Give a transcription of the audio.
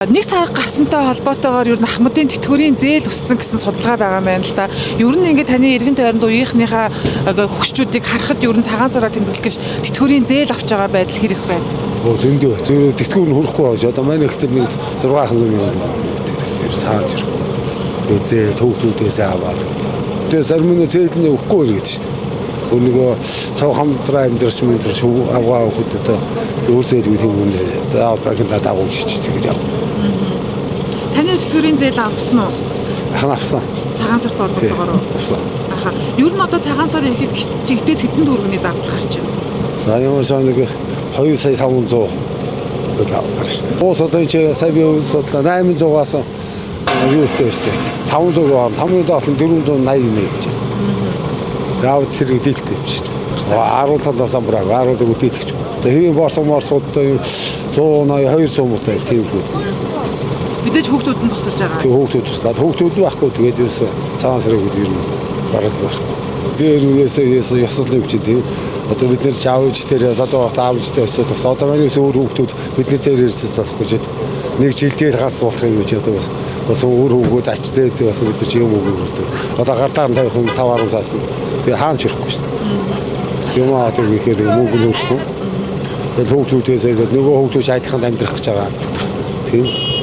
Нэг сар гарсантай холбоотойгоор ер нь Ахмадын тэтгэврийн зээл өссөн гэсэн судалгаа байгаа юм байна л да. Ер нь ингээд таны эргэн тойронд үеийнхнийхээ хөгшчүүдийг харахад ер нь цагаан сараар тэмдэглэх гэж тэтгэврийн зээл авч байгаа байдал хэрэг байна? Оо, зөндөө. Зөв тэтгэвэр нь хүрэхгүй байж. Одоо манай ихтэй нэг 6 мянга тэр цааж ирэхгүй. Тэгээ зээл хүүхдүүдээс аваад. Тэгээ зарим нь зээл нь өгөхгүй иргэд шүү дээ. Өө, нөгөө цав хамтраа амьдрч мэдрч авгаа өгөхөд одоо зөв зээлгүй тийм юм нэ. Заавал банкнд дагуулж чич гэж ав. Таны тэтгэврийн зээл авсан уу? Ахан авсан. Цагаан сарт Тий. ордог уу? Авсан. Аха. Ер нь одоо цагаан сар ихэд жигдээс хэдэн төгрөгийн зардал гарч байна? За, ямар ч нэг 2 сая 500 гэж авах шүү дээ. Уус одоо чи сая би судлаа 800-аас юу ихтэй шүү дээ. 500 руу орно. Хамгийн доод нь 480 гэж байна. Заавал тэрийг дийлэхгүй юм шүү дээ. 17 самбараа 10-ыг дийлэх ч. За, хэвийн боорсон морсууд юм 180 200 муутай тийм хүү. Мэдээж хүүхдүүд нь тусалж байгаа. Тэг хүүхдүүд туслаад, хүүхдүүд л байхгүй, тэгээд ерөөсөө цагаан сарыг үд ер нь бараг байхгүй. Тэр үеэсээ ёслол юм чи тийм. Одоо бид нэр чаавж тэр одоо багт аавжтай өсөд бас одоо манай өөр хүүхдүүд бид нар дээр ирж болохгүй ч нэг жилдээ хас болох юм чи одоо бас өөр хүүхдүүд ач зээдэг, бас бид нар ч юм өгөөд. Одоо гардаар нь тавих юм 5 10 саас би хаан ч өрөхгүй шүү дээ. Юм аа одоо гэхээр мөнгө нь өрөхгүй. Тэгээд хүүхдүүдээсээ нөгөө хүүхдүүд ч адилхан амьдрах гэж байгаа. Тийм.